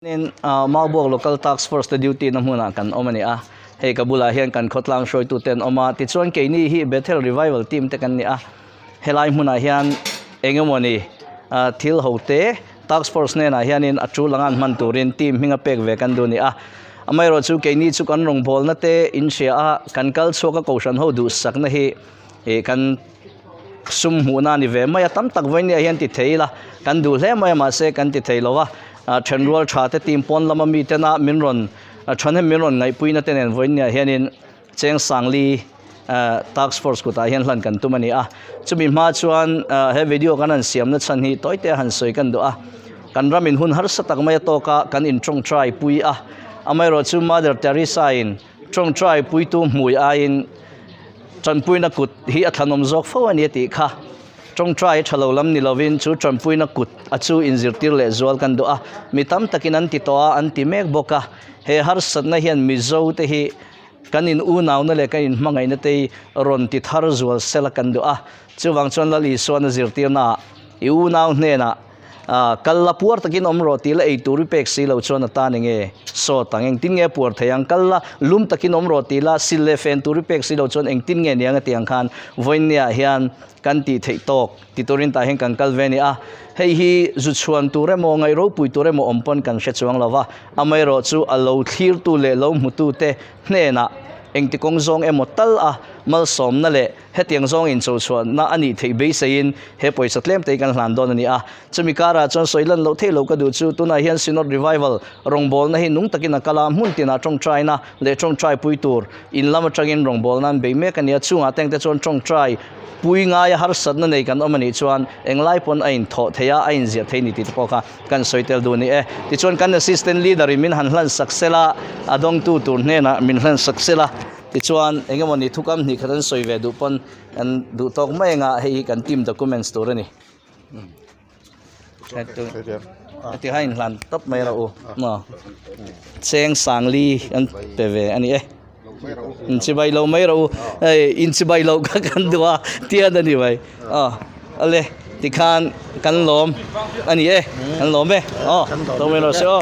Tin, Maubawk Local Task Force te duty na hmunah kan awm a ni a, hei ka bulah hian kan khawtlang hruaitute an awm a, tichuan keini hi Bethel Revival Team te kan ni a, helai hmunah hian eng emawni thil ho te Task Force hnenah hianin a tul anga an hman turin team hminga pek ve kan duh a ni a, amaherawhchu keini chu kan rawngbawlna te inhria a, kan kal chhuak a kohhran ho duhsakna hi ih kan sum hmuhna a ni ve mai a, tam tak vawinia hian ti thei ila kan duh hle mai a mahse kan ti thei lo a, thenrual tha te team pawn lama mi tena min rawn thahnem min rawn ngaihpuina te nen vawinia hianin cheng sangli task force kutah hian hlan kan tum a ni a, chumi hma chuan he video kan han siamna chhan hi tawi te a han sawi kan duh a, kan ramin hun harsa tak mai a tawk a kan intawngtai pui a, amaherawhchu Mother Teresa in Tawngtai puitu hmui aiin tanpuina kut hi a thlanawm zawk fo a ni a tih kha. Tawngtai tha lo lam ni lovin chu tanpuina kut a chu inzirtir leh zual kan duh a, mi tam takin an ti tawh a, an ti mek bawk a. He harsatna hian Mizo te hi kan in unauna leh kan inhmangaihna te hi rawn ti thar zual sela kan duh a. Chuvang chuan Lal Isuan a zirtirnaah i unau hnenah Kal la puar takin awm rawh tih la ei tur i pek si lo chuan a tan enge sawt ang, engtin nge puar thei ang? Kal la lum takin awm rawh tih la sil leh fen tur i pek si lo chuan engtin nge niang a tih ang khan vawinia hian kan tih theih tawk ti turin tah hian kan kal ve a ni a. Hei hi zu chhuan tur emaw ngaih ropui tur emaw awm pawn kan hre chuang lo va, amaherawhchu a lo thlirtu leh lo hmutute hnenah engti kawng zawng emaw tal a malsawmna leh Hetiang zawng incho chhuahna a nih theih beiseiin he pawisa tlem te hi kan hlan dawn a ni a. Chumi karah chuan sawi lan loh theih loh ka duh chu tunah hian Synod Revival rawngbawlna hi nung takin a kal a, hmun tinah tawngtaina leh tawngtai pui tur in lam atangin rawngbawlna an bei mek a ni a. Chungah teng te chuan tawngtai pui ngaia harsatna nei kan awm a nih chuan englai pawn a inthawh theih a, a inziah theih ni tih te pawh kha kan sawi tel duh a ni e. Tichuan kan Assistant Leader in min han hlan sak sela, a dawngtu tur hnenah min hlan sak sela. Tichuan, eng emaw ni thukam hnih khat an sawi ve duh pawn kan duh tawk mai anga hei hi kan team documents tur a ni. Heti kha inhlan tawp mai rawh u. Maw? Cheng Sangli an pe ve a ni e. Inchibai lo mai rawh u. Hei inchibai loh kha kan duh a tian a ni mai. Aw ale tikhan kan lawm a ni e. Kan lawm e. Aw, lo mai rawh se aw.